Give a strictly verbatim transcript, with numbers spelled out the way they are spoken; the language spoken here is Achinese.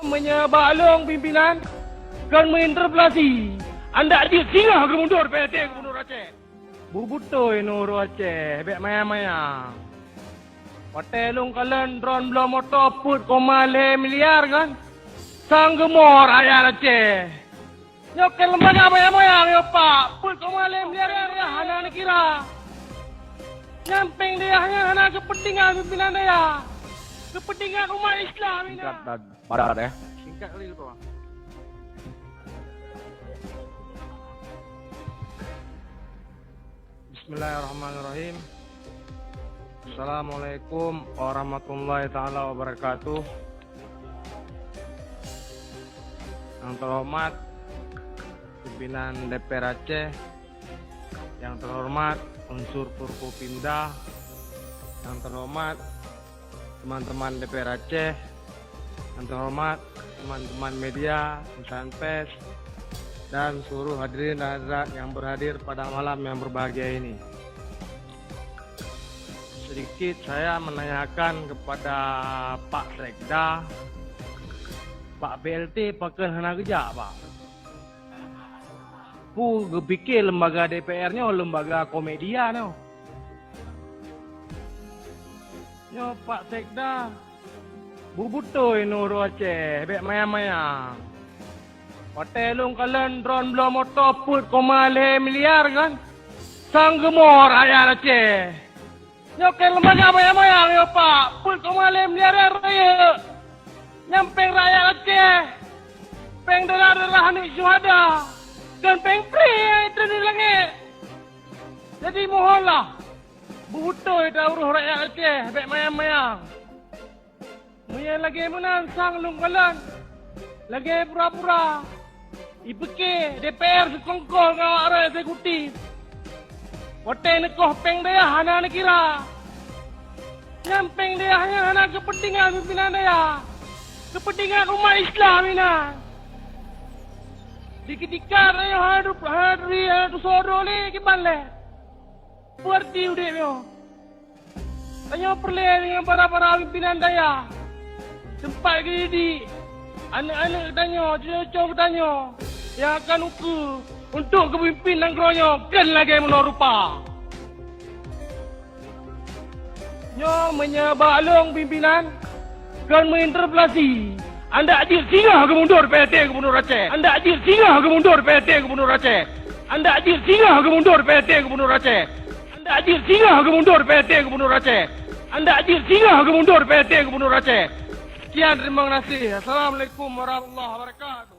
Meunyoe bak lôn pimpinan kon meuinterpelasi, andak jeuet singoh geumundur P L T Gubernur Aceh. Beubeutôi nurôh Aceh, bék maya-maya. Watée lôn kalon dron bloe moto peuet koma lhée miliar kan, sang geumoe rakyat Aceh. Nyoe keu lembaga moyang-moyang nyoe, Pak. Peuet koma lhée miliar hana neukira. Nyan péng dayah nyan hana keupeuntengan pimpinan dayah. Keupeuntengan umat Islam inan. Singkat dan padat, ya. Singkat kali tu, Pak. Bismillahirrahmanirrahim. Assalamualaikum warahmatullahi taala wabarakatuh. Yang terhormat pimpinan D P R Aceh, yang terhormat unsur Forkopimda, yang terhormat teman-teman D P R Aceh, yang terhormat teman-teman media, insan pers, dan seluruh hadirin dan hadirat yang berhadir pada malam yang berbahagia ini. Sedikit saya menanyakan kepada Pak Sekda, Pak P L T pakon hana geujak, Pak? Peue geupike lembaga D P R nyoe lembaga komedi nyoe? Nyoe Pak Sekda, beubeutôi nurôh Aceh, bék maya-maya. Watée lôn kalon dron bloe moto peuet koma lhée miliar kan, sang geumoe rakyat Aceh. Nyoe keu lembaga moyang-moyang nyoe, Pak. Peuet koma lhée miliar rayeuk. Nyan péng rakyat Aceh. Péng darah-darah aneuk syuhada. Kon péng pré nyang teuneuk langét. Jadi mohonlah, beubeutôi ta urôh rakyat Aceh, bék maya-maya. Meunyoe lagée meunan sang lôn kalon, lagée pura-pura, ipike D P R sikongkol ngon awak rot eksekutif. Watée neukoh péng dayah hana neukira. Nyan péng dayah nyan hana keupeuntengan pimpinan dayah, keupeuntengan umat Islam inan. Di keutika tanyoe hana du-, hana turi, hana tusoe droe lé kiban lé. Peue arti udeb nyoe? Tanyoe peureulée deungon para-para pimpinan dayah, teumpat geudidik aneuk-aneuk geutanyoe, cucoe geutanyoe nyang akan ukeue untuk geupimpin nanggroe nyoe kon lagée meunoe rupa. Nyoe meunyoe bak lôn pimpinan kon meuinterpelasi, andak jeuet singoh geumundur P L T Gubernur Aceh. Andak jeuet singoh geumundur P L T Gubernur Aceh. Andak jeuet singoh geumundur P L T Gubernur Aceh. Andak jeuet singoh geumundur P L T Gubernur Aceh. Andak jeuet singoh geumundur P L T Gubernur Aceh. Sekian, terima kasih. Assalamualaikum warahmatullahi wabarakatuh.